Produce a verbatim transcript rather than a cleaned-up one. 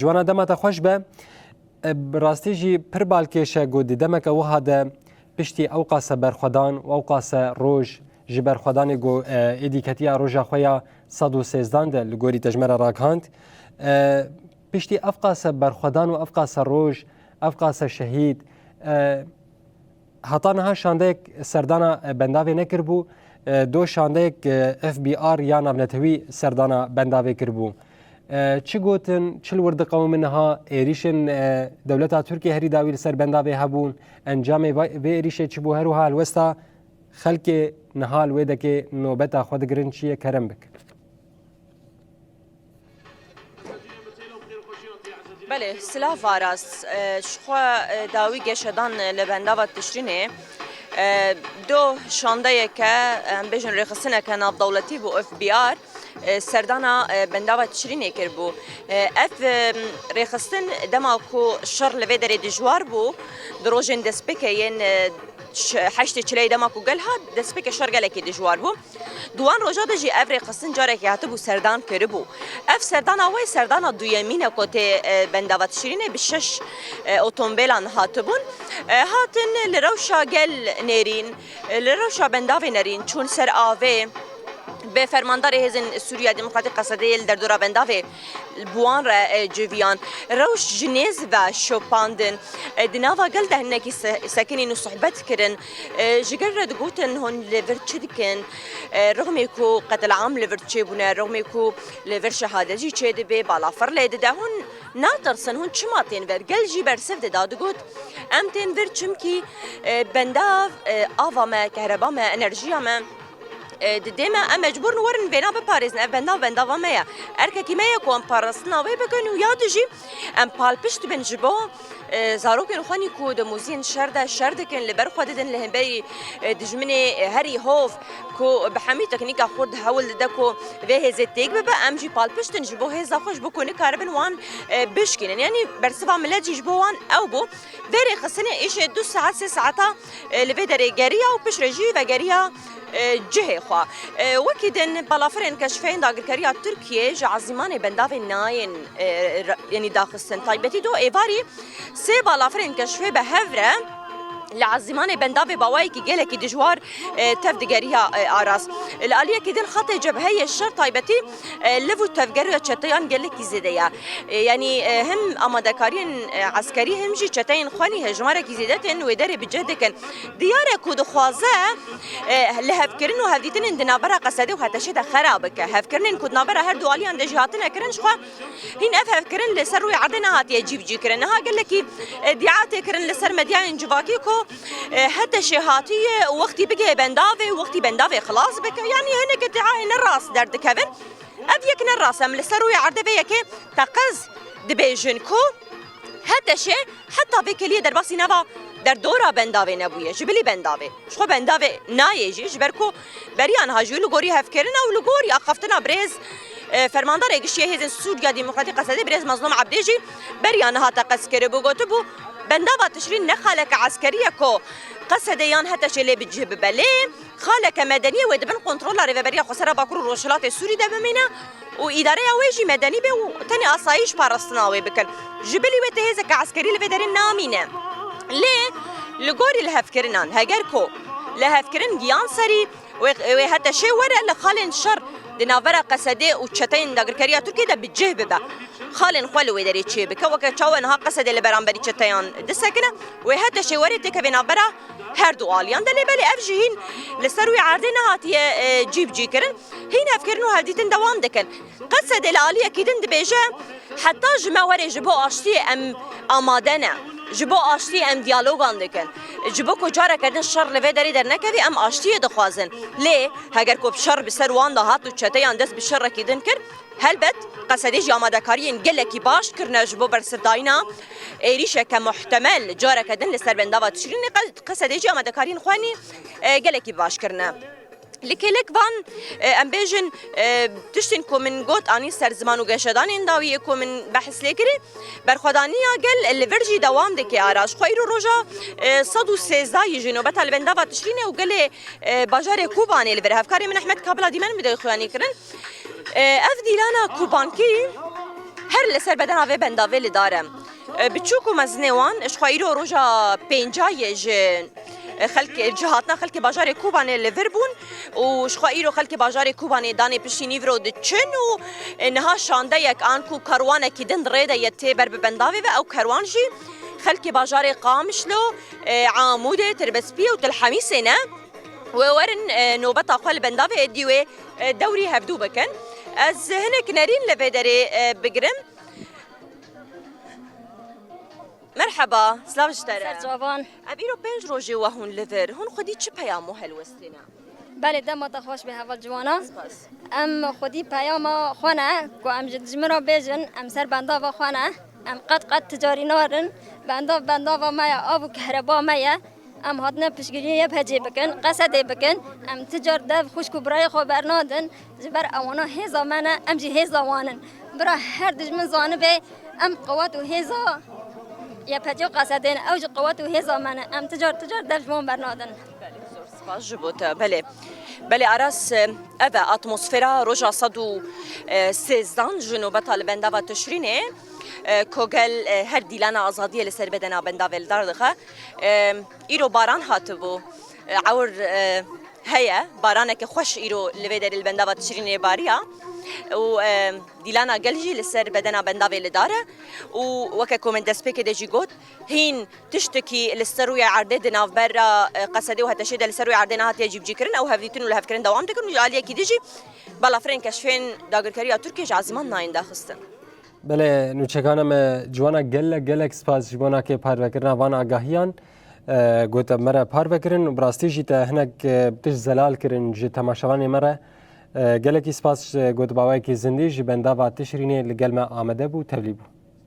Ciwana, dema te xweş be. E, bi rastî jî pir balkêş e ku di demeke wiha de piştî ew qase berxwedan û ew qase roj ji berxwedanê ku, e, êdî ketiya roja xwe ya sed û sêzdan de li gorî te ji me re ragihand. E, piştî ev qase berxwedan û ev qase roj, ev qase şehîd, e, Heta niha şandeyek serdana bendavê nekiribû, e, do şandeyek, e, F B R ya navnetewî serdana bendavê kiribû. E, çi gotin, çi li wir diqewimin niha, êrîşên, e, dewleta Tirkiyê herî dawî li ser bendavê hebûn, encamê va-, vê êrîşê çi bû, her wiha helwesta xelkê niha li wê dekê nobeta xwe digirin çi ye, kerem bik. Belê, silav Aras. E, ji xwe, e, dawî geşedan li bendava Tişrînê, e, do şandeyeke, em bêjin rêxistineke navdewletî bû, F B R, e, serdana, e, bendava Tişrînê kiribû. E, ev, e, rêxistin dema ku şer li vê derê dijwar bû, di rojên destpêkê yên, e, ş-, heştê çileyê dema ku gel hat, destpêkê şer gelekî dijwar bû. Di wan roja de jî ev rêxistin carekê hatibû serdan kiribû. Ev serdana wê serdana duyemîn e ku tê, e, bendava Tişrînê bi şeş, e, otomobêlan hatibûn. E, hatin li rewşa gel nêrîn, e, li rewşa bendavê nerîn, çûn ser avê, bi fermandarê Hêzên Sûriya Demokratîk Qesedê li derdora bendavê bi wan re, e, civiyan. Rewş ji nêz ve şopandin. E, di nava gel de hinekî se-, sekinîn û sohbet kirin. E, ji gel re digotin, hûn li vir çi dikin? E, rixmê ku qetilam li vir çêbûne, rixmê ku li vir şehadet jî çêdibe, balafir lê dide, hûn natirsin, hûn çima tên vir? Gel jî bersiv dida, digot, em tên vir çimkî, e, bendav, e, ava me, kehreba me, enerjiya me, e, didê me, em mecbûr in werin vêna biparêzin. Ev bendav, bendava me ye. Erkekî me ye ku em parastina wê bikin û ya du jî em palpişt bin ji bo, e, zarokên xwe nî ku di muziyên şer de şer dikin, li ber xwe didin, li hemberî, e, dijminê, e, herî hov ku bi hemî teknîka xurt hewl dide ku vê hêzê têk bibe, em jî palpişt in ji bo hêza xwe, ji bo ku nikaribin wan, e, bişkînin. Yanî bersiva milet jî ji bo wan ew bû. Vê rêxistinê êşê du saet, sê saeta, e, li vê derê geriya û piştre jî vegeriya, e, cihê xwe. E, wekî din balafirên keşfeyên dagirkeriya Tirkiyê ji ezîmanê bendavê nayên, e, ra-, yanî daxistin. Taybetî do êvarî sê balafirên keşfê bi hev re li ezîmanê bendavê bi awayekî gelekî dijwar, e, tev digeriya, e, Aras. Li aliyekî din xetê cebheyê şer taybetî, e, liv û tevgeriya çeteyan gelekî zêde ye. E, yanî, e, him amadekariyên, e, eskerî him jî çeteyên xwe nî hejmarekî zêde tên wê derê bi cih dikin. Diyar e ku dixwaze, e, lihevkirin û hevdîtinên di navbera Qesedê û Heteşê de xera bike. Hevkirinên ku di navbera her du aliyan de jî hatine kirin ji xwe Hîn ev hevkirin li ser rûyê erdê nehatiye cîbicîkirin. Niha gelekî, e, îdia tê kirin li ser medyayên civakî ku, e, Heteşê hatiye û wextî bigihê bendavê û wextî bendavê xilas bike. Yanî hinek îdiayên ne rast derdikevin. Ev yek ne rast e. Em li ser rûyê erdê vê yekê teqez dibêjin ku Heteşê heta vê keliyê derbasî nava derdora bendavê nebûye. Ji bilî bendavê. Ji xwe bendavê nayê jî, ji ber ku beriya niha jî li gorî hevkirina û li gorî axaftina birêz, e, fermandarê giştî yê Hêzên Sûriya Demokratîk Qesedê birêz Mazlûm Ebdê jî beriya niha teqez kiribû, gotibû, bendava Tişrîn ne xaleke eskerî ye ku Qesedê yan Heteşê lê bi cih bibe. Lê xaleke medenî ye, wê di bin kontrola Rêveberiya Xwesera Bakur û Rojhilatê Sûrî de bimîne û îdareya wê jî medenî be û tenê asayîş parastina wê bikin. Ji bilî wê ti hêzeke eskerî li vê derê namîne. Lê li gorî lihevkirinan, heger ku lihevkirin giyan serî wê, wê Heteşê were li xalên şer di navbera Qesedê û çeteyên dagirkeriya Tirkiyê de bi cih bibe. Xalên xwe li wê derê çê bike, weke çawa niha Qesedê li beramberî çeteyan disekine, wê Heteşê were têkeve navbera her du aliyan de. Lê belê ev jî hîn li ser wî erdê nehatiye, e, cîbicî kirin. Hîn hevkirin û hevdîtin dewam dikin. Qesedê li aliyekî din dibêje, heta ji me were ji bo aştiyê em amade ne. Ji bo aştiyê em diyalogan dikin. Ji bo ku careke din şer li vê derê dernekevî, em aştiyê dixwazin. Lê heger ku şer bi ser wan de hat û çeteyan dest bi şerekî din kir, helbet Qesedê jî amadekariyên gelekî baş kirine ji bo bersivdayîna êrîşeke muhtemel careke din li ser bendava Tişrînê. Qe-, Qesedê jî amadekariyên xwe nî, e, gelekî baş kirine. Li kêlek van, e, em bêjin, e, tiştên ku min got anî ser ziman û geşedanên dawiyê ku min behs lê kirî, berxwedaniya gel li vir jî dewam dike. Ara ji xwe îro roja, e, sed û sêzdeh yî jî nobeta li bendava Tişrînê û gelê, e, bajarê Kobanê li vir. Hevkarê min Ehmed Kabila dîmen min de xuyanî kirin. E, ev dîlana Kobankî Her li ser bedena vê bendavê li dar e. E, biçûk û mezinê wan, ji xwe îro roja pênca ye ji, e, xelk, ji hatina xelkê bajarê Kobanê li vir bûn û ji xwe îro xelkê bajarê Kobanê danê piştî nîvro diçin û, e, niha şandeyek an ku karwanekî din rê de ye tê ber bi bendavê ve. Ew karwan jî xelkê bajarê Qamişlo, e, Amûdê, Tirbespiyê û Til Hemîsê ne. Wê werin, e, nobeta xwe li bendavê êdî wê, e, dewrî hevdû bikin. Ez hinek nerîn li vê derê, e, bigirim. Merheba, silav ji te re. Ser çavan. Ev îro pênc rojê we hûn li vir. Hûn xwedî çi peyam û helwestê ne? Belê, dema te xweş be heval ciwana. Spas. Em xwedî peyama xwe ne, ku em ji dijmin re bêjin, em ser bendava xwe ne. Em qet qet ticarî narin. Bendav bendava me ye, av û kehreba me ye. Em hatine piştgiriyê Y P C'ê bikin, Qesedê bikin. Em ti car dev xwişk û birayê xwe bernadin. Ji ber ewana hêza me ne, em jî hêza wan in. Bira her dijmin zanibe em qewet û hêza Y P C û Qesedê ne. Ew jî qewet û hêza me ne. Em ti car, ti car dev ji wan bernadin. Belê, zor spas ji bo te. Belê. Belê Aras, ev e atmosfera roja sed û sêzdan ji nobeta li bendava Tişrînê, e, ku gel, e, her dîlana azadiyê li ser bedena bendavê li dar dixe. E, îro baran hatibû. E, ewr, e, heye, baraneke xweş îro li vê derê li bendava Tişrînê bariya û, e, dîlana gel jî li ser bedena bendavê li dar e û weke ku min destpêkê de jî got, hîn tiştekî li ser rûyê erdê di navbera, e, Qesedê û Heteşê de li ser rûyê erdê nehatiye cîbicîkirin, ew hevdîtin û lihevkirin dewam dikin û ji aliyekî din jî balafirên keşfên dagirkeriya Tirkiyê ji Ezîman nayên daxistin. Belê, nûçekana me ciwana gelek, gelek spas ji bo nakê parvekirina van agahiyan. E, got me re parve kirin û bi rastî jî te hinek, e, tişt zelal kirin ji temaşevanê me re. E, gelekî spas, e, got baweyekî zindî ji bendava Tişrînê li gel me amade bû, tevlî bû.